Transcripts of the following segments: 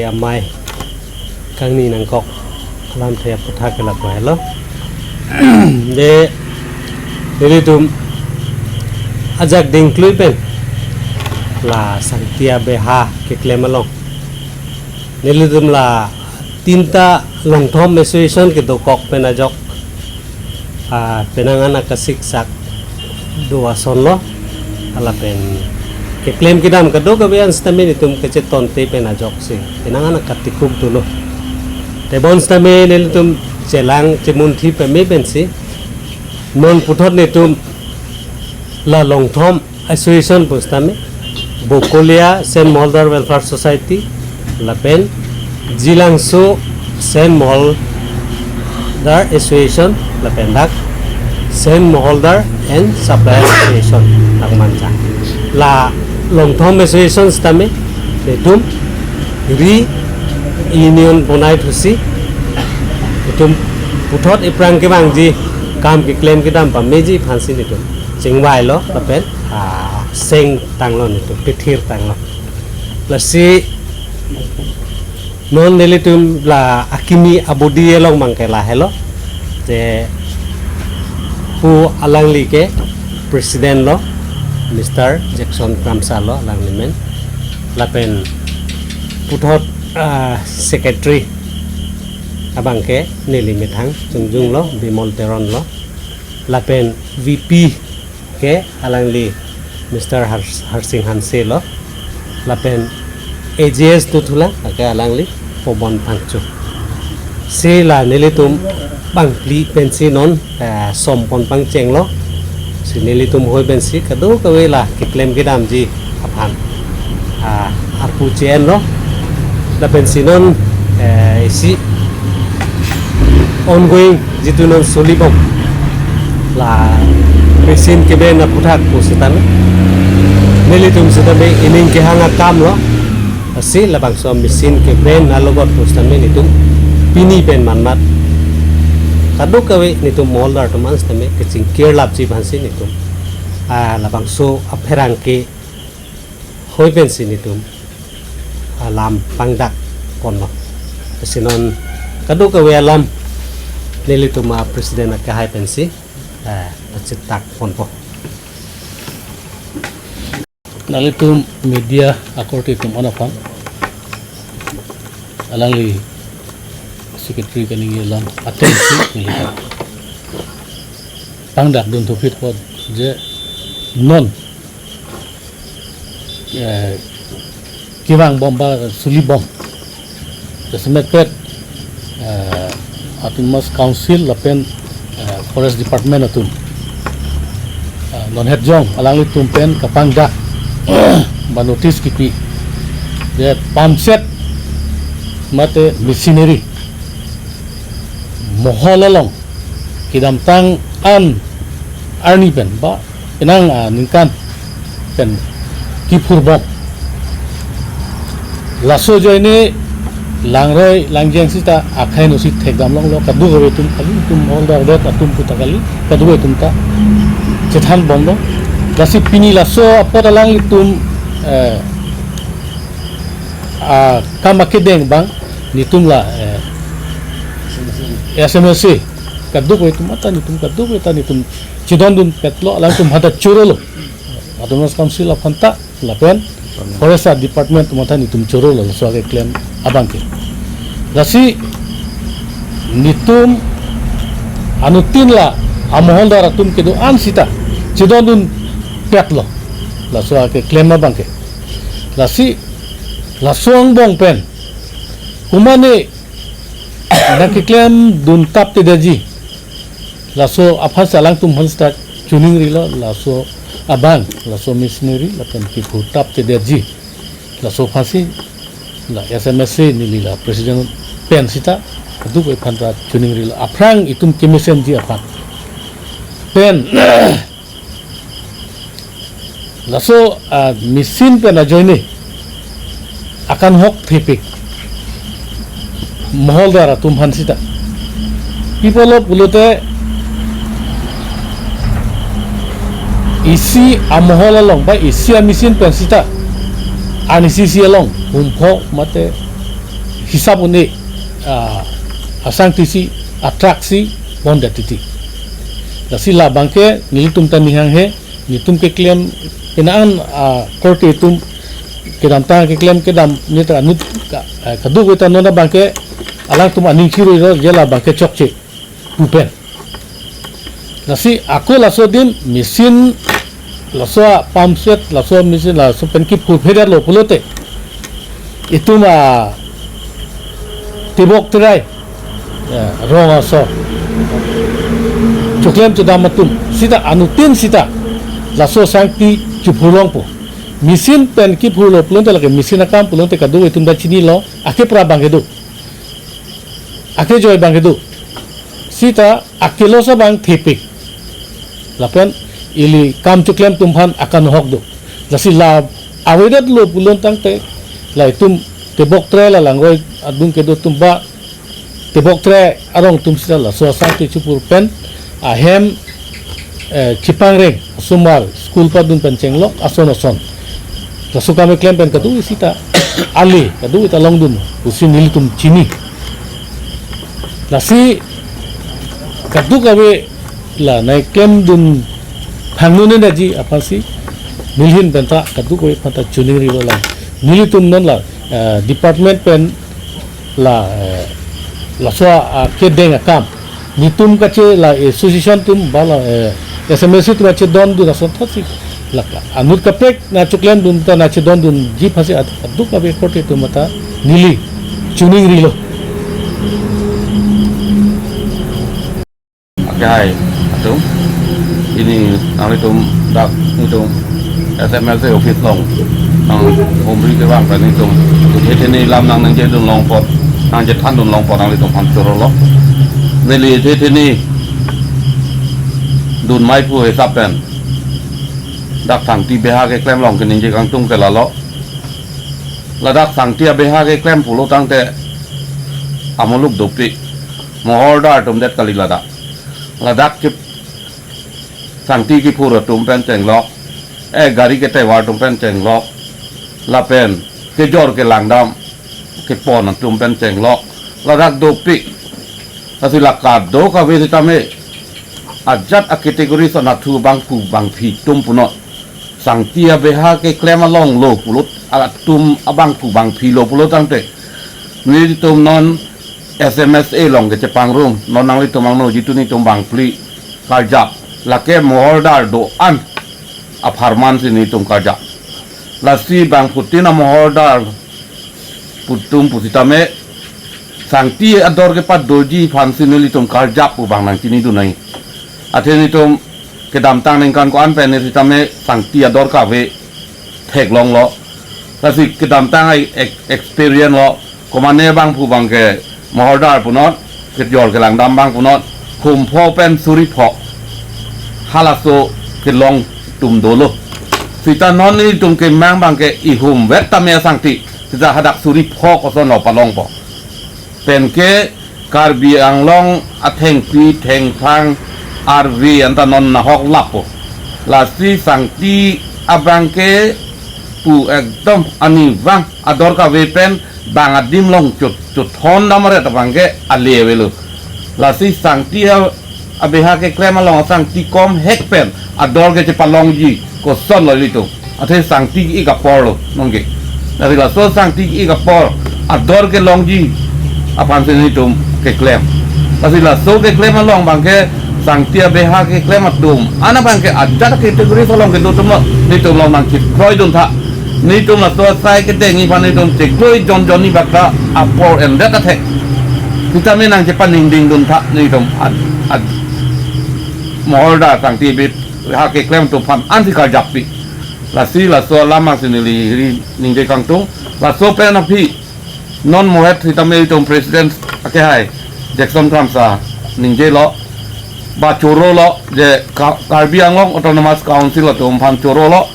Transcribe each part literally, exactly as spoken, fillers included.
amei kangni nangkok alamthe aputhak ke lapu helo. De, nelitum ajak dingklui pen la Sangtia Beha keklem along nelitum la tinta Longthom Association kedokok pen ajok, ah, penang an akasiksak do asonlo, lapen keklem kedam kadokave an sitame nelitum kachetonte pen ajoksi penang an akatikuk dolo. Tebon sitame nelitum chelang chemunthi pame pensi non puthot nelitum la Longthom Association pusitame Bokolia Saint Moholdar Welfare Society lapen Jilangso Saint Moholdar Association lapen dak Saint Moholdar and Supplier Association dak mancha. La Longthom Association sitame nelitum reunion bonai thusi nelitum puthot iphrang kevangji kam keklem kedam pameji aphansi nelitum chingvailo lapen, ah, seng tanglo nelitum, pithir tanglo. Lasi non nelitum la akimi abodi along abangke lahelo. Je pu alangli ke president lo, Mister Jackson Kramsa lo alangli men. Lapen puthot, ah, secretary abangke neli methang chungjung lo, Bimol Teron lo. Lapen V P ke alangli Mister Har-, Harsing Hanse lo. Lapen A G S tu thulang ke alangli Pobon Phangcho. Si la nelitum bangphli pensi non, eh, som pon pangchenglo. Si nelitum hoi pensi kadokave la keklem kedamji aphan, ah, arpu che-enlo. Lapensi non, eh, isi ongoing jitu non solibom la machine keben aputhak pusitame nelitum sitame ining kehang akamlo. Lasi labangso machine keben alogot pusitame nelitum pini pen manmat kadokave nelitum Moholdar atum an sitame kachingkir lapji aphansi nelitum, ah, labangso apherangke hoi pensi nelitum alam pangdak ponlo. Lasi non kadokave alam nelitum a-president akehai pensi, eh, pachitak ponpo. Nanglitum media akorte atum an aphan alangli secretary kaningje alam atengsi nelitum pangdak dun thupit apot je non, eh, kevangbom ba solibom. Jasemet pet, eh, Autonomous Council lapen, eh, Forest Department atum, eh, non het jong alanglitum pen kapangdak ba notice kipi. Je pump set mate machinery Mohol along kedamtang an arni pen ba penang, ah, ningkan pen kephurbom. Laso ajoine langroi langjeng sita akhai nosi thekdam longlo, kadokave atum kali, atum Moholdar det atum puta kali, kadokave atum ta chethanbomlo. Lasi pini laso apot alanglitum, eh, ah, kam akedeng abang nelitum la, eh, S M S A kadokave atum ata nelitum kadokave ta nelitum chedondun petlo, alangtum hadak chorolo. Autonomous Council aphan ta lapen Forest Department atum ata nelitum chorolo laso akeklem abangke. Lasi nelitum anuttin la amoholdar atum kedo-an sita chedondun petlo laso akeklem abangke. Lasi laso angbong pen komatne nangkeklem duntap te daji. Laso aphansi alangtum aphan sita choningrilo, laso abang, laso machinery lapen kephu tap te daji. Laso aphansi la S M S A neli la president pen sita kadokave aphan ta choningrilo, aphrang itum kemesenji aphan. Pen laso, ah, machine pen ajoine akanghok thepik moholdar atum aphan sita. Pi apotlo pulote isi amohol along ba isi amachine pen sita arnisi isi along humpho mate hisap un-e, ah, asangti si, atrak si, bondet titi. Lasi labangke nelitum ta ning hanghe, netum keklem penang, ah, korte atum kedamtang keklem kedam netra anut ka, ah, kadokave ta non abangke alangtum aning chiroi ro je labangke chokche pu pen. Lasi ako laso adim machine, laso a pump set, laso machine, laso pen kiphur phedetlo pulote, itum a tebok terai, eh, rong asor, choklem chodam atum sita, anuttin sita laso asangti chiphur longpo. Machine pen kiphurlo pulote, lake machine akam pulote kadokave atum ta chinilo, akepra abangke do, akejoi abangke do. Sita akelo sa abang thepik. Lapen ili kam choklem atum aphan akanhok do. Lasi la avedetlo pulo tangte, la itum tebok terai, la langroi adung kedo atum ba tebok terai arong atum sita laso asangti chiphur pen ahem, eh, chipangreng asomar school padun pen chenglok ason ason. Laso kam keklem pen kadokave sita ale, kadokave ta longdun pusi nelitum chini. Lasi kadokave la nangklemdun phangno ne daji aphansi nelihin pen ta kadokave aphan ta chiningrilo lang. Nelitum non la, eh, department pen la, eh, laso a kedeng akam, netum kache la association atum ba la, eh, S M S A atum kachedondun ason thotsi, la ka anut kaprek nangchoklemdun ta nangchedondunji aphansi ad-, aduk abe korte atum ta neli chiningrilo. Akai atum, pini nanglitum dak netum S M S A office along nang humri kevang pen netum, isi hini lam nangningjedun long apot, nangchethandun long apot nanglitum aphan chorolo. Neli isi hini dun mei pu hisap pen dak sangti abeha keklem along keningje kangtung ke lalo. Ladak sangti abeha keklem pulo tangte amuluk dopik, mohordar atum det kali ladak. Ladak ke sangti kephur atum pen chenglok, eh, gari ketevar atum pen chenglok, lapen kejor kelangdam kepon atum pen chenglok, ladak dopik. Lasi la kadokave sitame ajat a category son athu bangphu bangphi atum punot, sangti abeha keklem along lo pulo, atum abangphu bangphi lo pulo tangte, netum non S M S A along kechepangrum, non nanglitum angno jitu netum bangphli karjap, lake mohordar do-an apharman si netum karjap. Lasi bangphutin amohordar pu atum pusitame sangti ador kepadoji aphansi nelitum karjap pu abang nangchinidun nai. Athe netum kedamtang ningkan ko-an pen ne sitame sangti ador kave theklonglo. Lasi kedamtang ai ek-, experience lo, komane bangphu bangke mohordar punot, kejor kelangdam abang punot, hum pho pen suri pho halaso kelong atum dolo. Sita non netum kemang bangke ihum vet tame asangti, sita hadak suri pho kosonlo palongpo. Penke Karbi Anglong athengpi thengphang arve anta non nahok lapo. Lasi sangti abangke pu ekdom anivang ador kave pen bang adim along chot, chothon dam aret abangke ale avelo. Lasi sangti a, abeha keklem along sangti komhek pen ador kechepalongji kosonlo ilitum. Athe sangti ik aporlo nonke. Lasi laso sangti ik apor ador kelongji aphansi netum keklem. Lasi laso keklem along abangke sangti abeha keklem atum, ana abangke ajat category along kedo atumlo, netum along nangchekroidun tha. Netum laso asai kedengji aphan netum chekroi jonjon ni bak ta apor endet athek. Sitame nangchepaningdingdun tha netum ad, ad, mohordar sangti abeha keklem atum aphan ansi karjappi. Lasi laso alam si neli ri ningje kangtung. Laso pen aphi non mohet sitame itum President akehai Jackson Kramsa ningjelo, ba chorolo je Ka-, Karbi Anglong Autonomous Council atum aphan chorolo,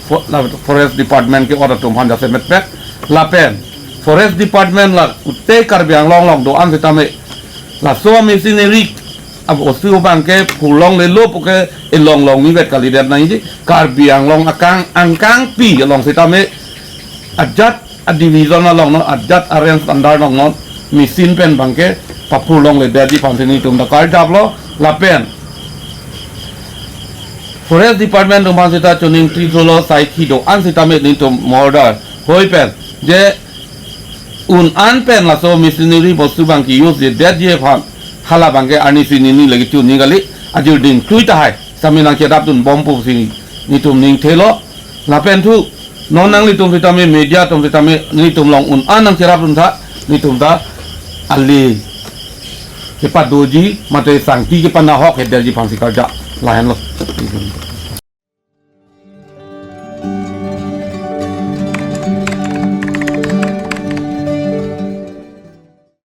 fo-, la Forest Department ke-ot atum aphan jasemet pek, lapen Forest Department la kute Karbi Anglong along do-an sitame laso machinery abo osu abangke phurlonglelo puke elonglong ni vet kalidet nangji. Karbi Anglong akang angkangpi along sitame ajat a division along non, ajat a range under along non machine pen abangke paphur longledetji aphansi netum ta karjaplo. Lapen Forest Department atum aphan seta choningri thulo, saikhi do-an sitame netum order hoi pen je un-an pen laso machinery bostu abangke use jedetji aphan hala abangke arnisi nini lagi chun ni kali, ajir ding tui tahai sami nangcherapdun bom pusi netum ningthelo. Lapen thu non nanglitum sitame, media atum sitame, netum along un-an nangcherapdun tha, netum ta ali kepadoji mate sangti kepanahokdetji aphansi karja lahenlo.